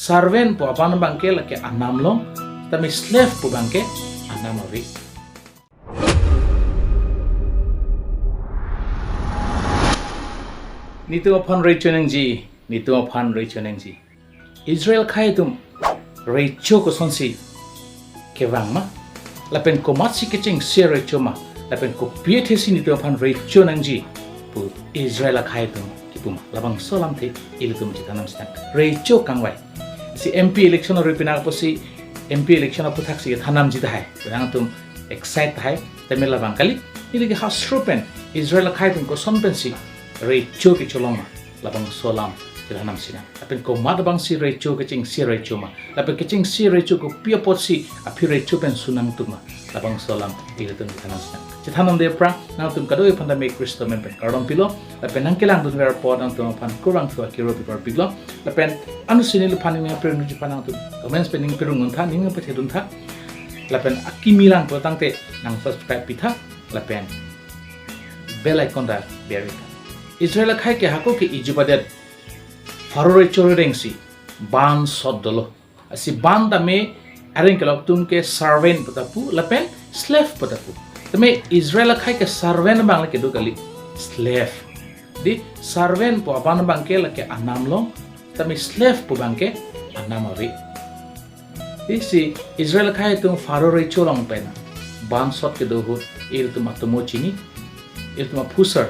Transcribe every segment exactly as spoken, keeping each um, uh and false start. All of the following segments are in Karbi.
Servant pu abang abangke lake anam long, tame slave pu abangke anam ave. Netum aphan recho nangji, netum aphan recho nangji. Israel akhei atum recho kosonsi kevang ma, lapen komatsi kechengsi recho ma, lapen kopi athesi netum aphan recho nangji pu Israel akhei atum kipu ma, labangso alamthe ilitum chethan nam sinang. Recho kangvai. Si M P election ori pinang apotsi M P election aphuthaksi than namji tahai. Nangtum excite tahai. Tame labang kali. Neli ke hastro pen Israel akhei atum koson pensi recho kecholong ma, labangso alam chethan nam sinang. Lapen komat abangsi recho, kechengsi recho ma, lapen kechengsi recho kopi apotsi aphi recho pen su nangtum ma, labangso alam ilitum chethan nam sinang. Chethan namde aphrang nangtum kadokave aphan tame Khristo amen pen kardom pilo. Lapen nangkelangdunver apot nangtum aphan kurvangthu akiro pi parpiklo. Lapen anutsi neliphan ning nangpirungji aphan nangtum comments pen ning pirung duntha, ning nangpethe duntha. Lapen akimi lang pulotangte nang subscribe pitha. Lapen bell icon ta beri tha. Israel akhei ke hako ke Egypt adet Pharaoh recho rengsi ban sot dolo. Lasi ban tame areng kelok atum ke servant pu ta pu lapen slave pu ta pu. Tame Israel akhei ke servant abang lake do kali, slave. Di servant pu abang abangke lake anam long, tame slave pu abangke anam ave. Isi Israel akhei atum Pharaoh recho along pen ban sot kedo ahut ilitum atomo chini, ilitum aphusar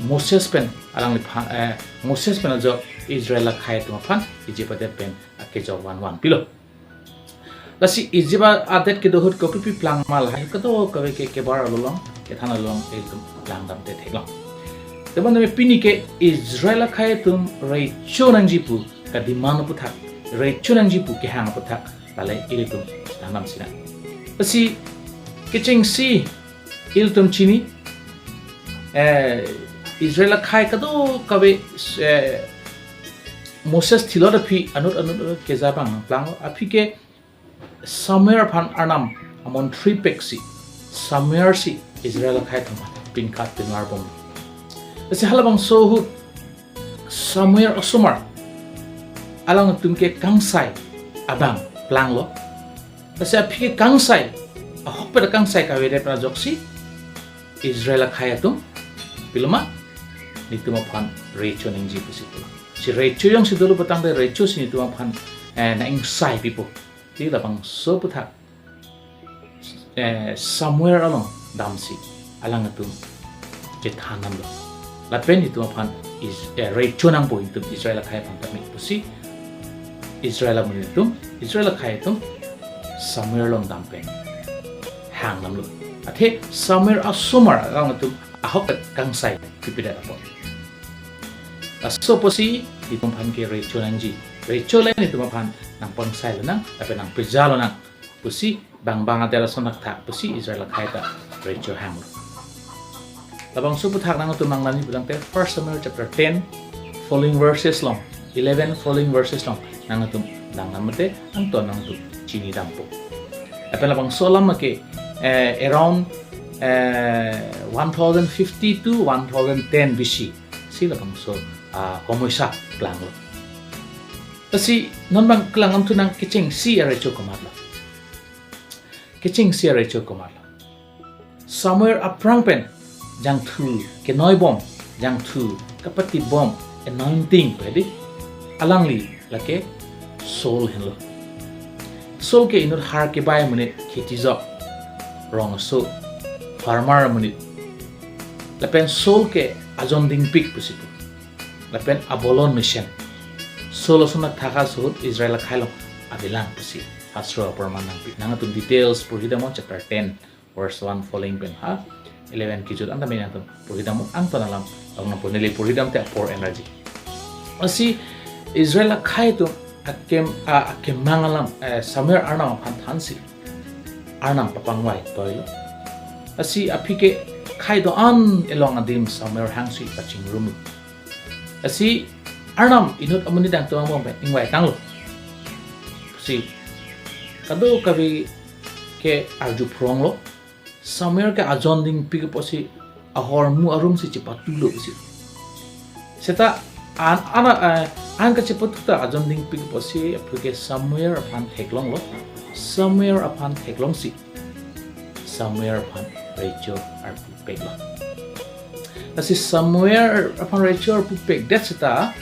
Moses pen alangliphan, eh, Moses pen ajok Israel akhei atum aphan Egypt adet pen akejok vanvan pilo. Lasi Egypt adet kedo ahut kopipi plang ma lahai kadokave ke kebar along, kethan along ilitum langdamde theklong. Tebon tame pini ke Israel akhei atum recho nangji pu kademand aputhak, recho nangji pu kehang aputhak, lale ilitum chethan nam sinang. Lasi kechengsi ilitum chini, eh, Israel akhei kadokave, eh, Moses thilot aphi anut anut keja abang nangplang aphi ke Samuel aphan Arnam amontri peksi, Samuel si Israel akhei atum aphan pinkhat pinlar bom. Lasi halabangso ahut Samuel asomar alangtum ke kangsai abang planglo. Lasi aphi ke kangsai, ahokpet kangsai kavede pen ajoksi Israel akhei atum pilo ma, netum aphan recho nangji pusi pulo. Si recho jongsi dolo pulotangte recho si netum aphan, eh, nang-ingsai pipo. Di labangso aputhak, eh, Samuel along damsi alangtum chethan namlo. Lapen netum aphan is, eh, recho nangpo netum Israel akhei aphan tame pusi Israel amonit atum, Israel akhei atum Samuel along dam pen hang namlo. Athe Samuel asomar alangtum ahok kangsai pipedet apot. Laso apotsi netum aphan ke recho nangji. Recho le netum aphan nangpangsai lonang, lapen nangpeja lonang pusi bang bang adet ason thakthak pusi Israel akhei ta recho hanglo. Labangso aputhak nangtum nangdamji pulotangte First Samuel chapter ten following verses along, eleven following verses along nangtum dam dam mate angton nangtum chini dampo. Lapen labangso alam ke, eh, around, eh, one thousand fifty to one thousand ten B C si labangso, ah, komoisa planglo. Lasi non bang kelang nangthu nang kechengsi arecho komatlo. Kechengsi arecho komatlo. Samuel aphrang pen jangthu kenoi bom, jangthu kapati bom, anointing pedi, alangli lake Saul henlo. Saul ke inut har kebai amonit, kheti jok, rong aso, farmer amonit. Lapen Saul ke ajon dingpik pusi pu. Lapen abolon mesen. Saul ason thakthak ahut Israel akhei along avelang pusi hastro apor man nangpi. Nangtum details porhi damnon chapter ten verse one following pen ha eleven kejut an tame nangtum porhi damnon, angton alam along nangpo, neli porhi damte apor energy. Lasi Israel akhei atum akem, a, akemang alam, eh, Samuel Arnam aphan thansi Arnam papangvai toilo. Lasi aphi ke akhei do-an elong adim Samuel hangsi pachingrum. Lasi Arnam inut amonit angtum angbong pen ingvai tanglo. Si kadokave ke arju phronglo. Samuel ke ajon dingpik apotsi ahormu arumsi chepatulo pusi. Seta An, an, eh, an kachepathukta ajon dingpik apotsi aphi ke Samuel aphan theklonglo. Samuel aphan theklongsi Samuel aphan recho arpu peklo. Lasi Samuel aphan recho arpu pekdet seta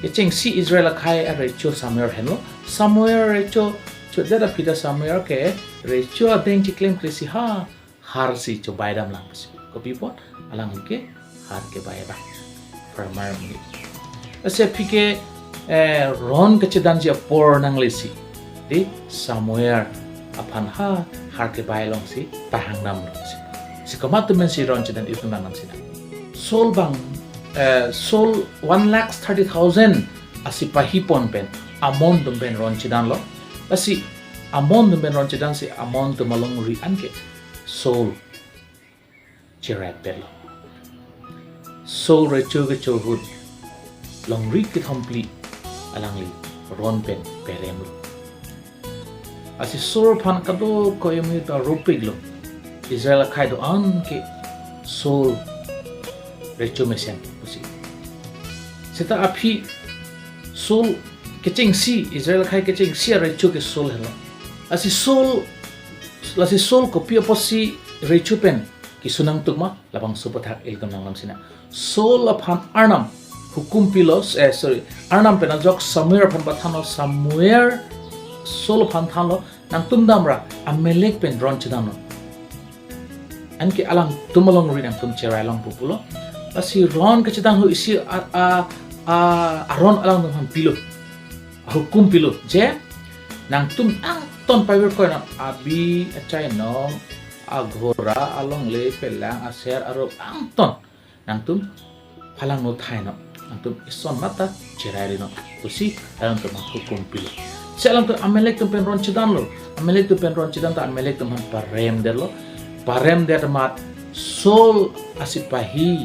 kechengsi Israel akhei arecho Samuel henlo. Samuel recho chodet aphi ta Samuel ke recho adeng chiklemklesi ha har si chobai damlang pusi. Kopi apot? Alangli ke har kebai abang. Farmer amonit. Lasi aphi ke, eh, ron kachedanji apor nanglesi, dei, Samuel aphan ha har kebai alongsi pahang damlo si. Si komat atum pensi ron chedan itum nang nam sina. Saul abang, eh, Saul one lakh thirty thousand asipahi pon pen, Ammon atum pen ron chedanlo. Lasi Ammon atum pen ron chedansi Ammon atum alongri anke Saul cherai petlo. Saul recho kecho ahut longri kethom phli alangli ron pen peremlo. Lasi Saul aphan kadokave amonit ta ropiklo. Israel akhei do-an ke Saul recho mesen pusi. Seta aphi Saul kechengsi, Israel akhei kechengsi arecho ke Saul henlo. Lasi Saul, lasi Saul kopi apotsi recho pen keso nangtuk ma, labangso aputhak ilitum nang nam sina. Saul aphan Arnam hukum pilo, eh, sorry, Arnam pen ajok Samuel aphan pathanlo, Samuel Saul aphan thanlo, nangtum damra Amalek pen ron chedannon. Anke alangtum alongri nangtum cherai longpo pulo. Lasi ron kachedan ahut isi a, a, a, aron alangtum aphan pilo. Hukum pilo. Je, nangtum angton pavirkoi non, abi, achainong, aghora, alongle, pelang, aser, arop angton nangtum phalangno thainon, nangtum ison mata cherai rinon pusi alangtum aphan hukum pilo. Si alangtum Amalek atum pen ron chedanlo. Amalek atum pen ron chedan ta Amalek atum aphan paremdetlo. Paremdet amat Saul asipahi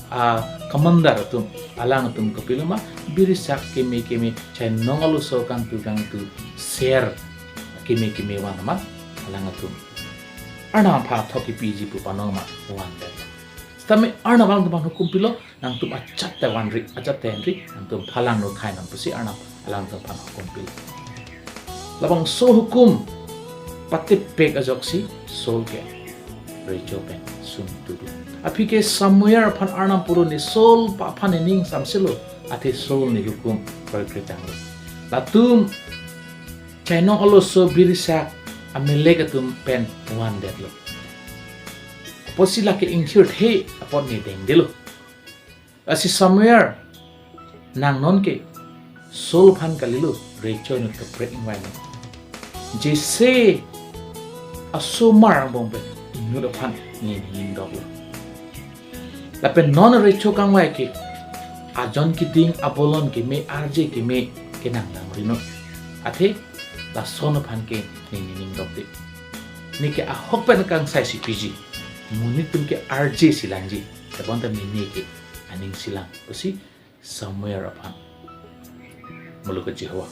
a-commander atum, alangtum kopilo ma, birisak keme keme, chainong aloso kangtu kangtu, ser keme keme van amat alangtum Arnam aphan thok kepiji pu panong amat vandet. Sitame Arnam alangtum aphan hukum pilo, nangtum ajat te vanri, ajat te henri, nangtum phalangno thainon pusi Arnam alangtum aphan hukum pilo. Labangso hukum patepek ajoksi Saul ke recho pen sungtutlo. Aphi ke Samuel aphan Arnam pulo, ne Saul aphan ne ning samselo, athe Saul ne hukum kroikre tanglo. Latum chainong aloso birisak Amalek atum pen vandetlo. Apotsi lake ingthirthe apot ne dengdelo. Lasi Samuel, nang non ke Saul aphan kalilo, recho inut kaprek ingvainon. Jese asomar angbong pen inut aphan ne ning doklo. Lapen non recho kangvai ke ajon keding abolon keme, arje keme ke nang damrinon. Athe lason aphan ke ne ning dokde. Ne ke ahok pen kangsai si piji. Monit atum ke arje si langji. Tebonta ne ke aning si lang pusi Samuel aphan muluk ke Jehovah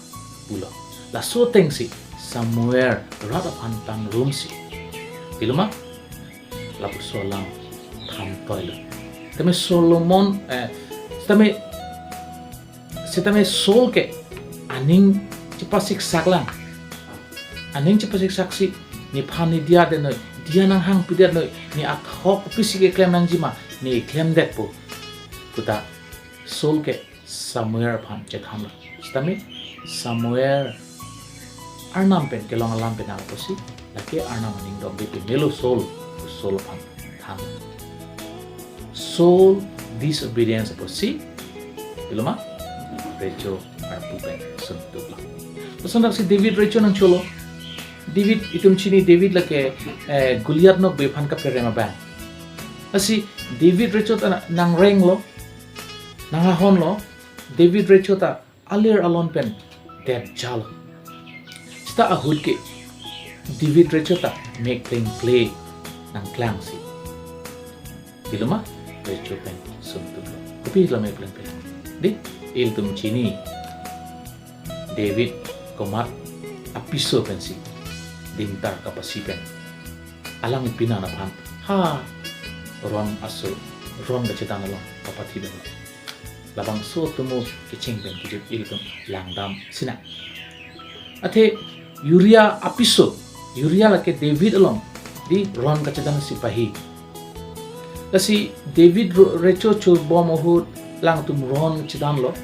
pulo. Laso atengsi Samuel rat aphan pangrumsi, pilo ma, lapuson alam than toilo. Tame Solomon, eh, tame, sitame Saul ke aning chepasiksak lang. Aning chepasiksaksi, nephan ne diyadet noi, diya nanghangpidet noi, ne ahok pisi keklem nangji ma, ne klemdetpo puta Saul ke Samuel aphan chethanlo. Sitame Samuel Arnam pen kelong alam pen nang pusi, lake Arnam aning dokde pu melo Saul, Saul aphan thanlo. Saul disobedience pusi, pilo ma, recho arpu pen sungtutlo. Lason thaksi David recho nangcholo. David, itum chini David lake, eh, Goliath nokbe aphan kaperem abang. Lasi David recho ta nangrenglo, nanghahonlo, David recho ta alir alon pen detjalo. Sita ahut ke David recho ta mek plengple nangklangsi, pilo ma, recho pen sungtutlo. Kopi la mek plengple? Dei, ilitum chini David komat apiso pensi dingtar kapasi pen alang pinan aphan ha ron aso, ron kachedan along kapathi damlo. Labangso atomo kecheng pen kejut ilitum langdam sinang. Athe Uriah apiso, Uriah lake David along, di ron kachedan sipahi. Lasi David ro-, recho chobom ahut alangtum ron chedanlo.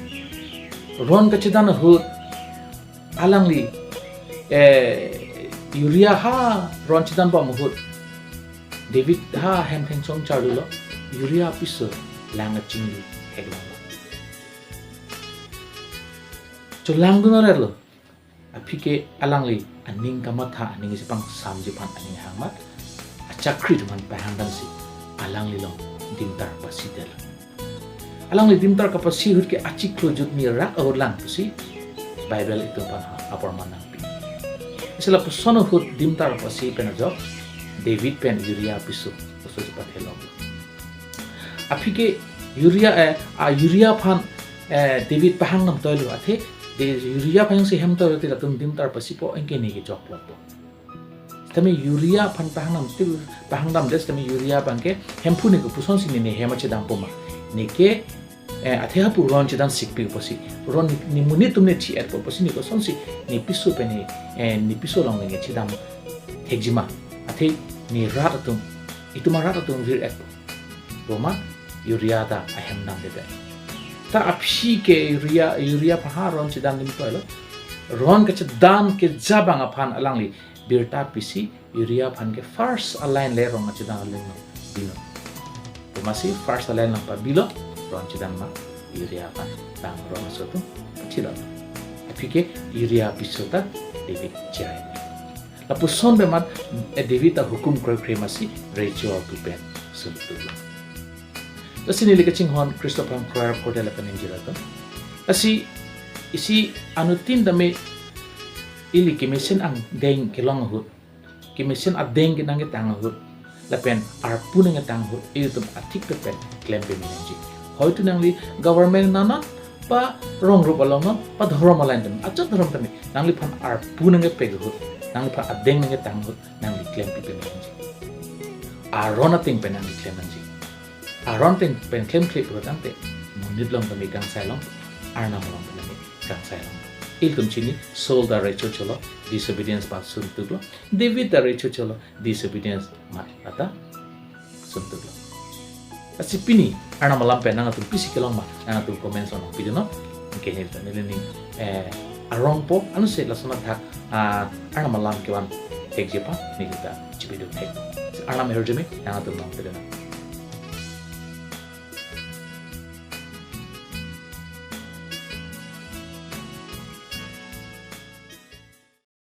Ron kachedan ahut alangli, eh, Uriah ha ron chedanbom ahut David ha hem thengsong charlilo, Uriah apiso lang kachinglu theklonglo. Cholangdun arlo. Aphi ke alangli aning kamatha, aning isi pangsamji aphan aning hangmat, achakri atum aphan pahangdamsi alangli along dimtar pasidetlo. Alangli dimtar kapasi ahut ke achiklo jut ni rat ahut lang pusi Bible itum aphan ha aporman nangpi. Isi lapuson ahut dimtar pasi pen ajok David pen Uriah apiso oso chepathelo. Aphi ke Uriah, eh, a Uriah aphan, eh, David pahangdam toilo, athe de Uriah aphan si hem toilo, te latum dimtar pasipo, anke ne kejoklo po. Tame Uriah aphan pahangdam, te pahangdamdet, tame Uriah abangke Hemphu, ne kopusonsi ne, ne hem chedampo ma? Ne ke, eh, athe hapu ron chedan sikpi pusi, ron ne, ne monit atum ne chi-etpo pusi, ne kosonsi ne piso pen ne, eh, ne piso along ne chedam thekji ma? Athe ne rat atum, itum arat atum vir-etpo. Roma Uriah ta ahem damdedet. Ta aphi ke Uriah, Uriah aphan ha ron chedanlim toilo. Ron kachedan keja abang aphan alangli birta pisi Uriah aphan ke first aline le ron kachedan aling lo, bilo. Amatsi first aline nangpabilo, ron chedan ma Uriah aphan, bang ron aso atum pachilo. Aphi ke Uriah apiso ta David cherai. Lapuson pen mat, eh, David ta hukum kroikre amatsi recho atum pen suntuklo. Lasi neli kachinghon Khristo aphan kroikre apor de lapen ingjir atum. Lasi isi anuttin tame ili kemesen angdeng kelong ahut, kemesen adeng ke nangketang ahut, lapen arpu nangketang ahut, ilitum athik pen klempeme nangji. Hoitu nangli government nana, pa rong rup along non, pa dhorom along non, ajat dhorom tame, nangliphan arpu nangkepek ahut, nangliphan adeng nangketang ahut, nangli klempepeme nangji. Aron ateng pen nangli klem nangji. Aron ateng pen klemkle pura tangte, monit along tame kangsai long, Arnam along tame kangsai long. Ilitum chini, Saul ta recho cholo, disobedience mat suntuklo. David ta recho cholo, disobedience mat lata suntuklo. Lasi pini Arnam alam pen nangtum pisi kelong ma, nangtum comment section nangpidun non. Anke neli ta neli ning, eh, arongpo, anutsi lason athak, ah, Arnam alam kevan thekji aphan neli ta chepidun thek. Arnam ahirjume nangtum nangpidun non.